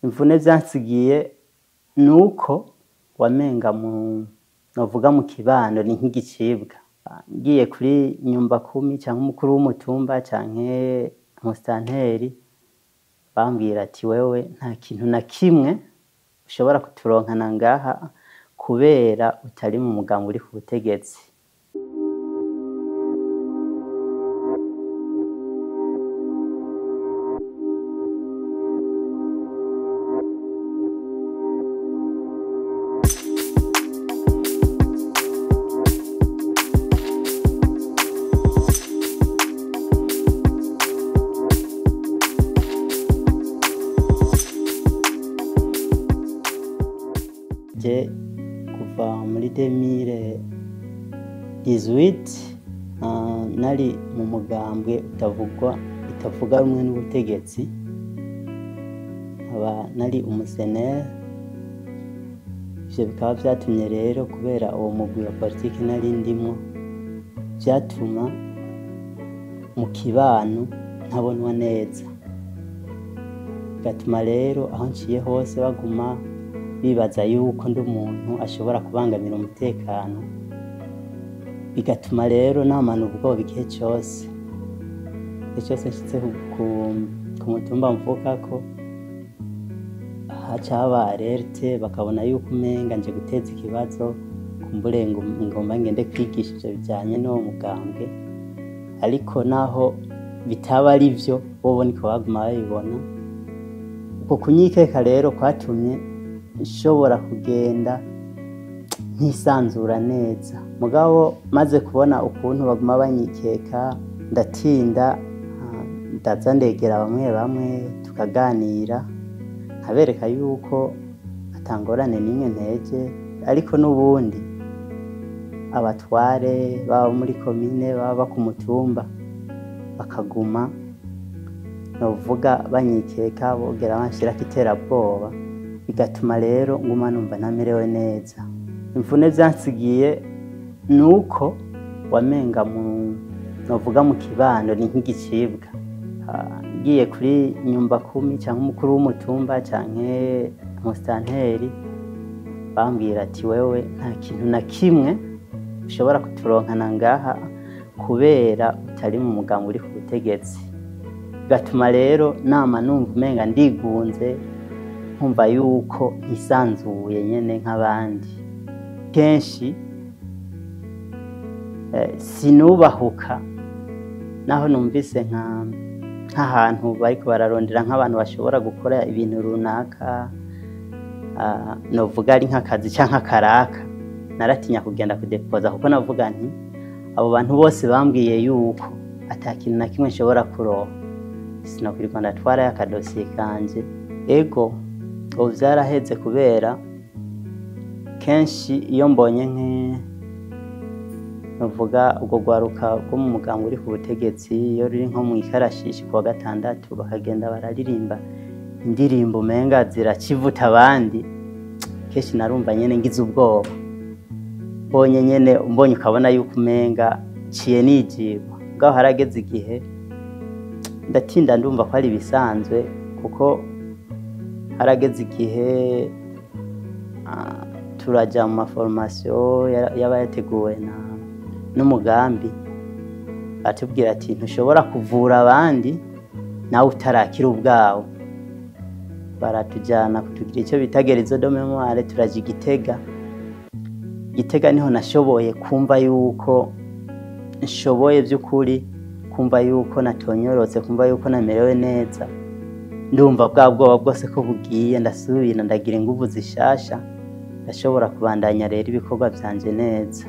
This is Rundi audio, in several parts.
Imvune vyansigiye nuko wamenga mu novuga mu kibano ni nk'igicibwa. Ngiye kuri nyumba kumi canke umukuru w'umutumba canke umusitanteri, bambwira ati wewe nta kintu na kimwe ushobora kuturonkana ngaha kubera utari mu mugambi uri ku butegetsi. Je kuva muri 2018 nari mu mugambwe utavuga rumwe n'ubutegetsi, nkaba nari umuseneri. Ivyo bikaba vyatumye rero kubera uwo mugwi wa politiki nari ndimwo, vyatuma mu kibano ntabonwa neza, bigatuma rero aho nciye hose baguma bibaza yuko ndi umuntu ashobora kubangamira umutekano, bigatuma rero namana ubwoba igihe cose. Igihe cose nshitse ku mutumba mvukako, haca haba alerte, bakabona yuko umenga nje guteza ikibazo, kumbure ngomba ngende kwigisha ivyo bijanye n'uwo mugambwe, ariko naho bitaba ari vyo bobo niko baguma babibona. Uko kunyikeka rero kwatumye nshobora kugenda ntisanzura neza, mugabo maze kubona ukuntu baguma banyikeka ndatinda, ndaza ndegera bamwe bamwe tukaganira, nkabereka yuko atangorane n'imwe nteje, ariko n'ubundi abatware baba muri komine baba ku mutumba bakaguma novuga banyikeka, bogera banshirako iterabwoba, bigatuma rero nguma numva ntamerewe neza. Imvune vyansigiye nuko wamenga mu novuga mu kibano ni nk'igicibwa. Ngiye kuri nyumba kumi canke umukuru w'umutumba canke umusitanteri, bambwira ati wewe nta kintu na kimwe ushobora kuturonkana ngaha kubera utari mu mugambi uri ku butegetsi. Bigatuma rero nama numva umenga ndigunze, nkumva yuko ntisanzuye nyene nk'abandi. Kenshi sinubahuka naho numvise nk'ahantu bariko bararondera nk'abantu bashobora gukora ibintu runaka, novuga ari nk'akazi canke akaraka, naratinya kugenda kudepoza kuko navuga nti abo bantu bose bambwiye yuko ata kintu na kimwe nshobora kuronka, sinokwirirwa ndatwarayo akadosiye kanje. Ego ubu vyaraheze kubera kenshi iyo mbonye novuga ubwo rwaruka rwo mu mugambwe uri ku butegetsi, iyo ruri nko mw'ikarashishi kuwa gatandatu bakagenda bararirimba indirimbo umenga ziracivuta abandi, kenshi narumva nyene ngize ubwoba, mbonye nyene mbonye ukabona yuko umenga nciye nijigwa. Mugabo harageze igihe ndatinda ndumva ko ari ibisanzwe, kuko harageze igihe turaja mu maformation yaba yateguwe n'umugambi, atubwira ati ntushobora kuvura abandi nawe utarakira ubwawe. Baratujana kutugira icyo bita guérison de mémoire, turaja Igitega. Igitega niho nashoboye kumva yuko nshoboye by'ukuri, kumva yuko natonyorotse, kumva yuko namerewe neza, ndumva bwa bwoba bwose ko bugiye, ndasubira ndagira inguvu zishasha, ndashobora kubandanya rero ibikorwa vyanje neza.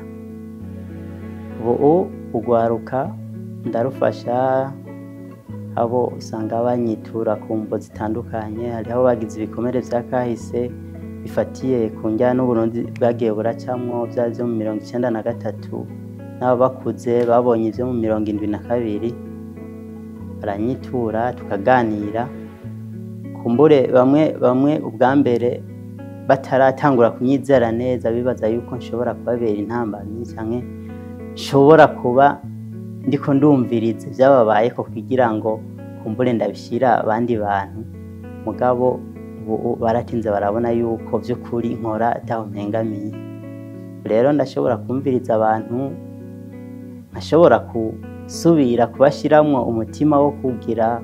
Ubu ugwaruka ndarufasha, abo usanga banyitura ku mvo zitandukanye, hariho bagize ibikomere vya kahise bifatiye ku njyana n'Uburundi bwagiye buracamwo, vya vyo mu 93, n'abo bakuze babonye ivyo mu 72, baranyitura tukaganira. Kumbure bamwe bamwe ubwa mbere bataratangura kunyizera neza, bibaza yuko nshobora kubabera intambamyi canke nshobora kuba ndiko ndumviriza ivyababayeko kugira ngo kumbure ndabishira abandi bantu, mugabo Ubu baratinze barabona yuko vy'ukuri nkora ataho mpengamiye. Rero ndashobora kumviriza abantu, nkashobora gusubira kubashiramwo umutima wo kugira,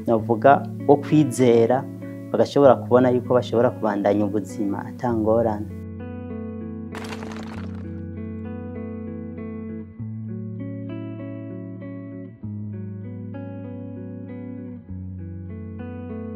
novuga wo kwizera, bagashobora kubona yuko bashobora kubandanya ubuzima atangorane.